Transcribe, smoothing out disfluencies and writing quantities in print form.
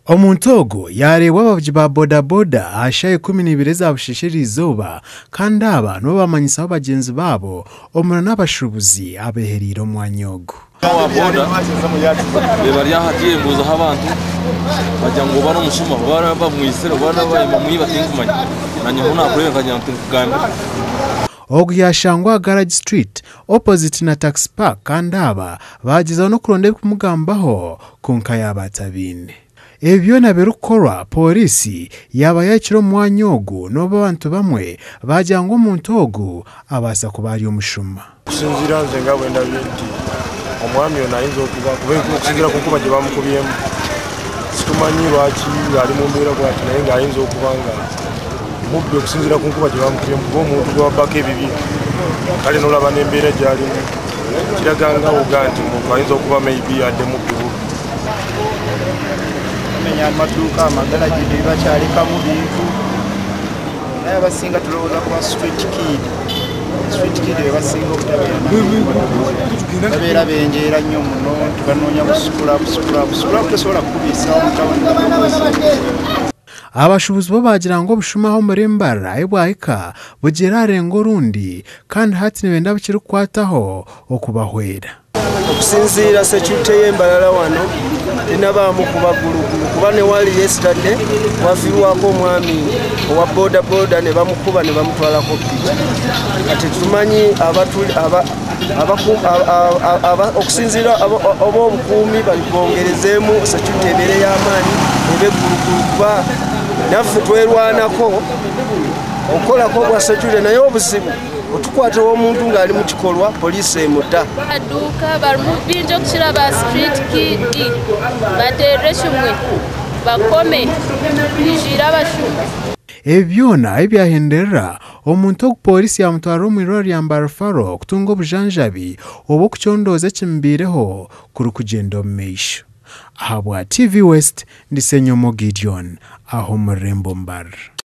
Omuntu ogu yaareebwa abavugi ba bodaboda aha shaaha 12 eza busheeshe eriizooba kandi aba nibo baamanyisaho bagyenzi baabo omuri n'abashuubuzi abehereire omwanya ogu. Owa boda bari aha hatiire mbuuzaho abantu bagira ngu oba n'omushuma oba bamwitsire oba bamwiba tinkumanya nanye ahu naakureeba nkagira ngu tinkugambira. Ogu yaashangwa aha Garage Street opposite na Taxi Park kandi aba baagyezaho n'okuronda ebirikumugambaho kwonka yaaba atabiine. Ebi byona birikukorwa, Pooriisi yaaba yahikire omu mwanya ogu n'obu abantu bamwe baagira ngu omuntu ogu abaasa kuba ari omushuma. Okusinziira nze nga bwendabye nti omwami ono ayinza okuba kuba okusinziira ku nkuba gye bamukubyemu situmanyi lwaki ali mu mbeera bwati naye nga ayinza okuba nga mubbi okusinziira ku nkuba gye bamukubyemu kuba omuntu gwe babbako ebibye kale n'olaba n'embeera gy'alimu kiraga nga oga nti omuntu ayinza okuba maybe adde mubbi bubbi. Bamenya amaduuka amagalagi tebakyalekamu bintu naye abasinga tulowooza kuba street kid. Street kid bebasinga obutabeera babeera benjeera nnyo muno nti banoonya busukulapu sukulapu sukulapu tosobola kukubiisawo mu tawuni. Abashuubuzi bo baagira ngu obushuma aha omuri Mbarara ahi bwahika bugiire aha rurengo orundi kandi hati nibenda abukirikukwataho okubahwera. Okusinziira security y'e Mbarara wano tenabaamu kuba gulugulu kuba ne wali yesterday wafiirwako omwami owa boda boda ne bamukuba ne bamutwalako piki. Kati tumanyi okusinziira oba obukuumi balibongerezeemu security ebeere y'amaanyi ebe gulugulu kuba naffe twerwanako okukolako obwa security naye obuzibu otukwata omuntu ng'ali mu kikolwa poliisi emuta. Amaduuka barimu bingi okukira ba street kid baterere kimwe bakome biijwire abashuma. Ebi byona ahi byahenderera, omuntu ogu pooriisi yaamutwara omu irwariro rya Mbarara Referral kutunga obujanjabi obu okucondooza ekimubaireho kurikugyenda omu maisho. Ahabwa TV West, ndi Ssenyomo Gideon aha omu rurembo Mbarara.